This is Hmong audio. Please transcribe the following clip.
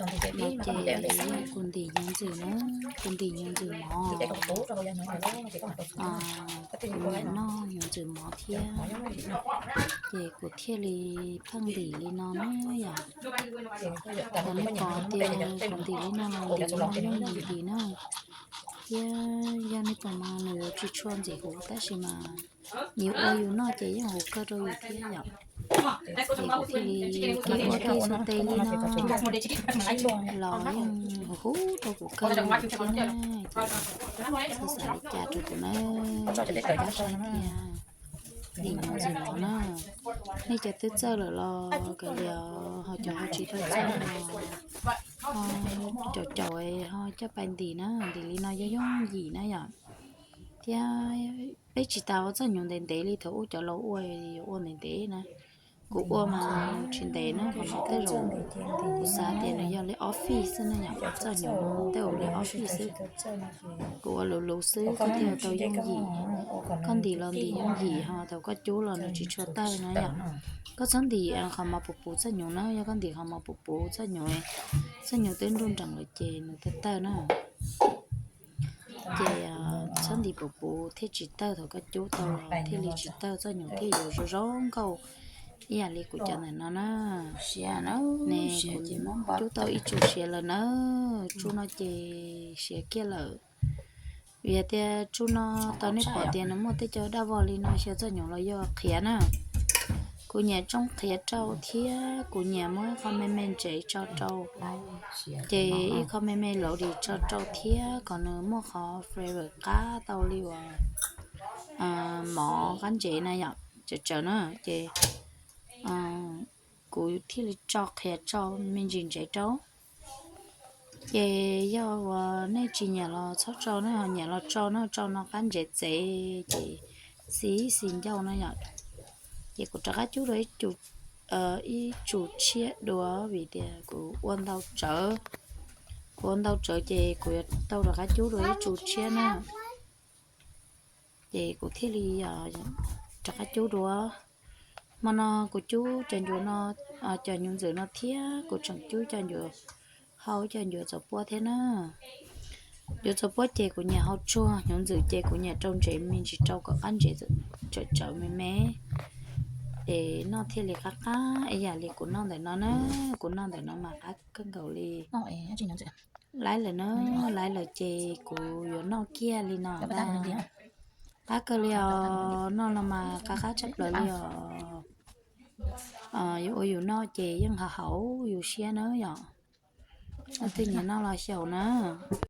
No ces kuv ntim hnyuv ntxwm na, kuv ntim hnyuv ntxwm mov. Kuv nyiam noj hnyuv ntxwm mov thiab, ces kuv thiaj li pheej ntim li no na yom. Yog nej pom tias kuv ntim li no los ntim li no yeej ntim ntim na, thiab yog nej pom mas nws yuav tsis tshua ntxim huv tab sis mas yus ua yus noj ces yeej huv kawg rau yus thiab yom. Ces kuv thiaj li kev ua kev xav tes li no, los yeej huv huv rau kuv kawg li thiab na. Ces txhob xav li cas rau kuv na, kuv tab saib tias ntim hnyuv ntxwm mov na. Nej cov twb txawj lawm los kav liam, ho cov ho tsis tau txawj los ho caum caum ho coj pais ntim na, ntim li no yooj yooj yim na yom. Thiab peb tsis tas ua txoj hnyuv ntev ntev li thaum ub cov laus ua, yuav ua ntev ntev na. Kuv ua mas tsis ntev na, qhov no tej zaum kuv xav tias nws yog li office xwb na yom, txoj hnyuv tej zaum li office xwb. Kuv ua luv luv xwb koj thiaj tau yooj yim. Koj ntim los ntim yooj yim, ho thaum koj cub los nws tsis tshua tawg na yom. Koj txhob ntim qhov mos puv puv txoj hnyuv na, yog koj ntim qhov mos puv puv txoj hnyuv, txoj hnyuv twb nruj nreem lawm ces nws tawg tawg na. Ces txhob ntim puv puv thiaj tsis tawg, thaum koj cub tau los thiaj li tsis tawg, txoj hnyuv thiaj yuav zoo zoo nkauj ib yam li kuv cov ntawm no na. Ne, kuv cub tau ib tsum siav lawm na, tsub no ces siav kiag lawm. Vim hais tias tsub no tau nej pom tias nws muaj tej cov daj vog li no xyaw txoj hnyuv los yog qhiav na. Kuv nyiam tsoo qhiav rau thiab kuv nyiam muab ib qho me me ntsev tso rau, ces ib qho me me lauj dis tso rau thiab kom nws muaj qhov flavor qab tau li uas mov qab ntsev na yom, tsawv tsawv na. Ces kuv thiaj li tso qhiav tso me ntsis ntsev rau. Ces yog uas nej tsis nyiam los txhob tso na, nyiam los tso na, tso no qab ntsev txev ces xis xis ncauj na yom. Ces kuv rov qab cub dua ib tsum tshiab dua vim tias kuv ua ntau tsawv, kuv ua ntau tsawv ces kuv yuav tau rov qab cub dua ib tsum tshiab na. Ces kuv thiaj li rov qab cub dua. Hmo no kuv cub cov ncuav no, cov hnyuv ntxwm no thiab kuv tseem cub cov ncuav hau, cov ncuav txaus puab thiab na. Ncuav txaus puab ces kuv nyiam hau tsuag, hnyuv ntxwm ces kuv nyiam rau ntsev me ntsis rau kom qab ntsev tsawv tsawv me me. Ces noj thiaj li qab qab ib yam li kuv noj ntawm no na, kuv noj ntawm no mas qab kawg nkaus li. Laiv lawm na, laiv lawm ces kuv yuav noj kiag li no ntag. Qab kawg li os, noj no mas qab qab tshaj plaws li os. Yus ua yus noj ces yeej haum haum yus siab na yom. Leej twg nyiam noj los xyaum na.